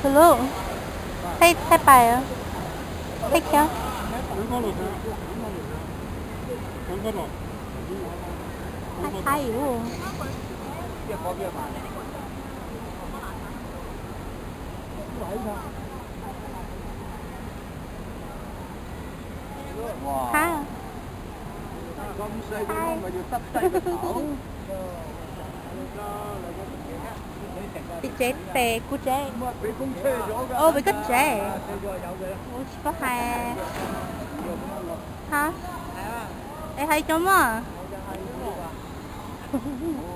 Hello, thaij, thaij pais, thaij kiag. Thaij, thaij ub. Hab. Hab. Peb tsev pem kuv tsev. Peb koj tsev. Tsis paub hais. Hab. Es hais cov mog.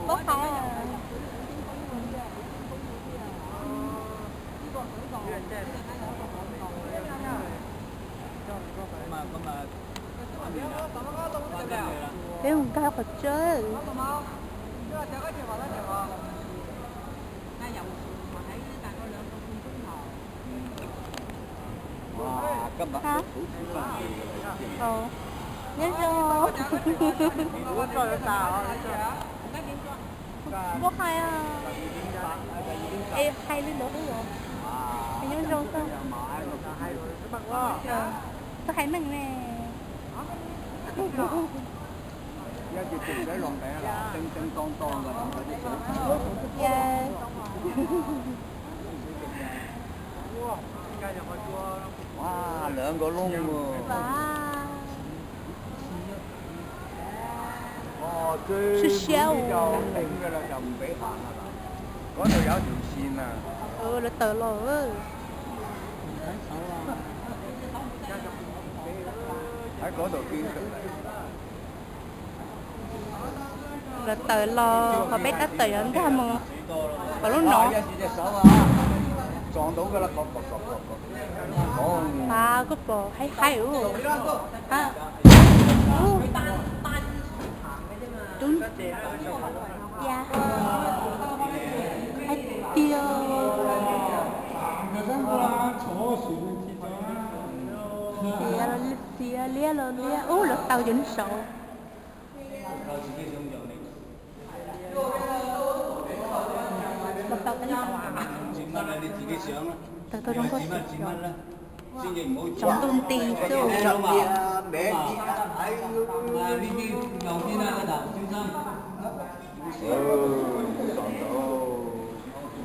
Paub hais. Peb mus nkag qhov tsawb. Nyob zoo. Npuaj hais, es hais li ntawd xwb os. Nyob zoo xwb. Koj hais meej ne. Lawv nkaus looj. Siab siab. Lawv tawm los. Lawv tawm los ho peb tab tom yuav nkag mus tom lub no. Pab koj pom haib haib ub. Tub ya. Haib tiag. Txiav, txiav liab los liab ub, lawv taws cov nws saud. Tawg tau zoo nkauj xwb. Tsaus ntuj nti xwb.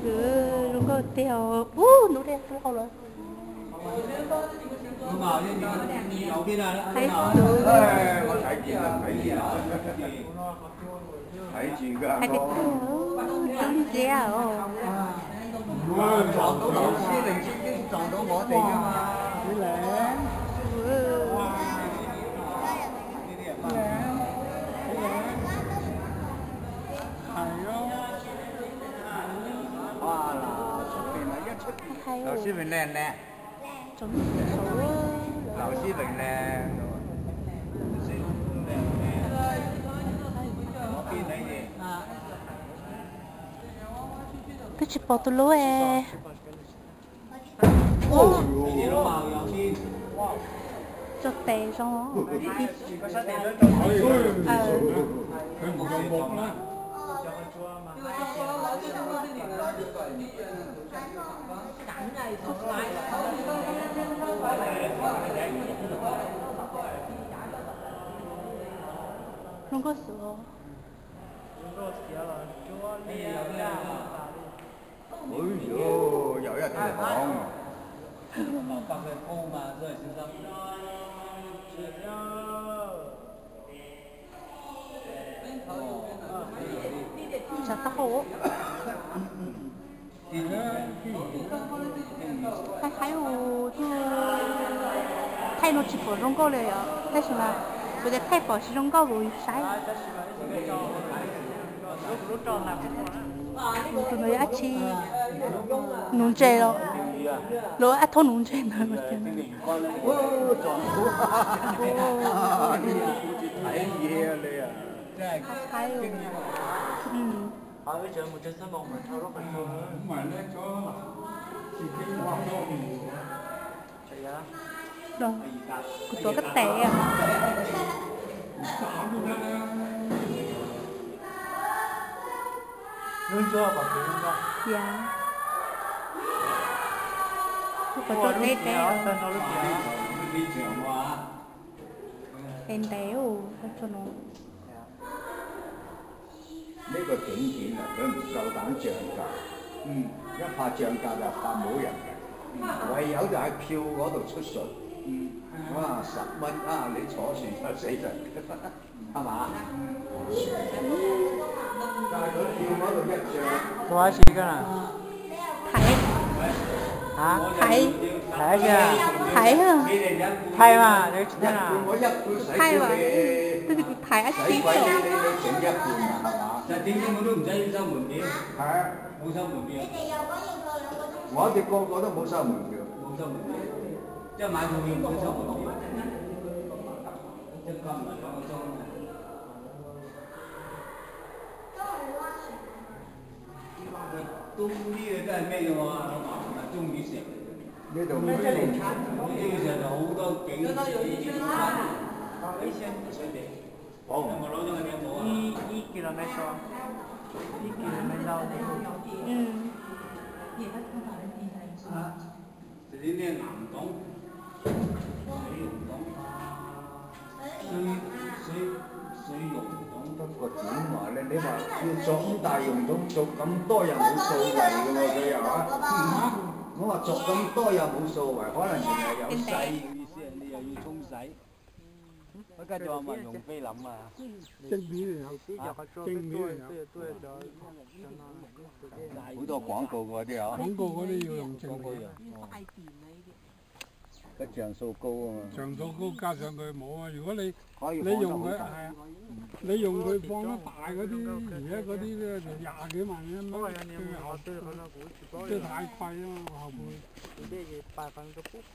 Zoo nkauj tiag. Ub, ntub dej loj lawm. Haib tus. Haib tiag, ntxub ntxiab os. Haib. Twb tsis pom tus lub. Tso tes zoo. Zoo nkauj xwb. Tsav taub hau. Haib haib ub, thaij no tsis pom zoo nkauj li os, tab sis mas kuv tias thaij pom tsis zoo nkauj kuv saib. Tus no yog dab tsi? Nuv ntses los? Lawv ab thob nuv ntses ntawd. Kuv tuav koj tes. Ya. Koj tso teb teb. Ntev ntev ua koj tso no. Neb ko ceev ceev lawm, lawv mus rau tas tseem kas, nyob pha tseem kas tas pha mus yam kas, uas yawg tas hais phiu ko tau txhub saum, xam mab li txhov si txhov tsev tawm. Tus hais si koj na? Thaiv. Hais? Thaiv, thaiv, thaiv mas, thaiv mas, twb tias tus thaiv ab tsi tau. Ib, ib kilomet so, ib kilomet ntau. Koj txiv mas le neb mas yuav tso ub ntais yoos ntoob tso koob toj yam nkuv sau vais los yog, muab mas tso koob toj yam nkuv sau vais qhov na yus sai yus xwb yus tshoob xaiv. Koj cov mas yoos peb lam mas. Kuv tau kuv kaus ko tiag os. Kuv kaus ko tiag. Koj tseem sau kaus, tseem sau kaus kaj tseem kaus mov, yus le yoos, le yoos kaus poob tais ko tib, ko tib yam kev mas, tej thaiv fais hauv pus.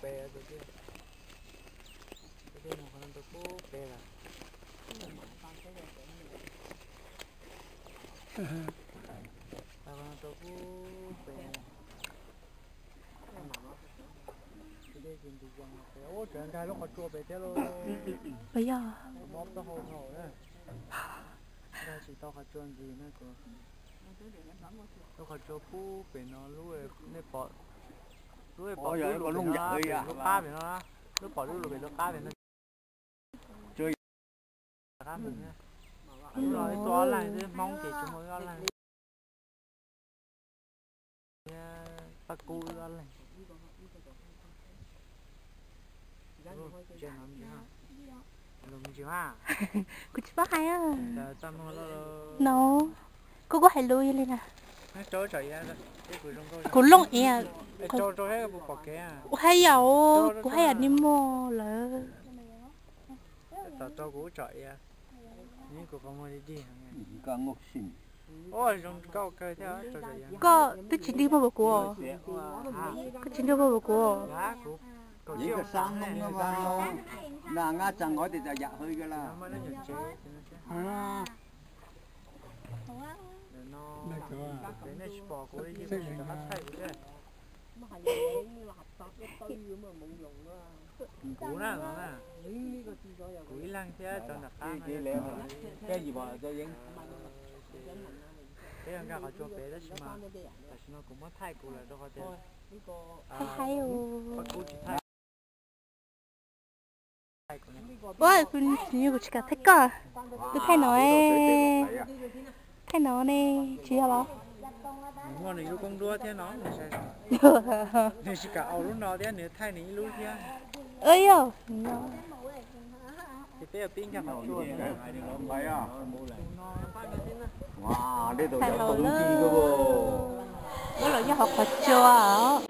Ua, yog. Nkag tsis tau qhov tsua ntxiv na kuv. Lub qhov tsua pub pem no, lub, nej pom, lub pom lub lus pem no, lub qab pem no, lub pom lub lus pem lub qab pem no. Qab mus, lub no ib tug ob leeg xwb, Hmoob ces tsuas muaj ib ob leeg. Pab kub ib ob leeg. Kuv tsis paub hais. No, koj kuj hais lus li na. Kuv looj ias, kuv hais yam, kuv hais yam ni mos lawm. Koj twb tsis nti muag npaum kuv, koj tsis nti muag npaum kuv. Kuv na, kuv ib leeg thiab cov nram qab no, peb nkag qhov tsua pem tab sis mas tam sim no kuv muab thaij kuv lawm rau qhov tias, kuv tsis thaij. Ua, kuv tsis kam thaij koj, kuv thaij no, thaij no ne, tsis yog los? Muaj nws lub koob duab thiab no, nws tsis kam au lub no thiab, nws thaij nws ib lub thiab. Yog, ces peb pib nkag qhov tsua. Ua los yog hauv qhov tsua os.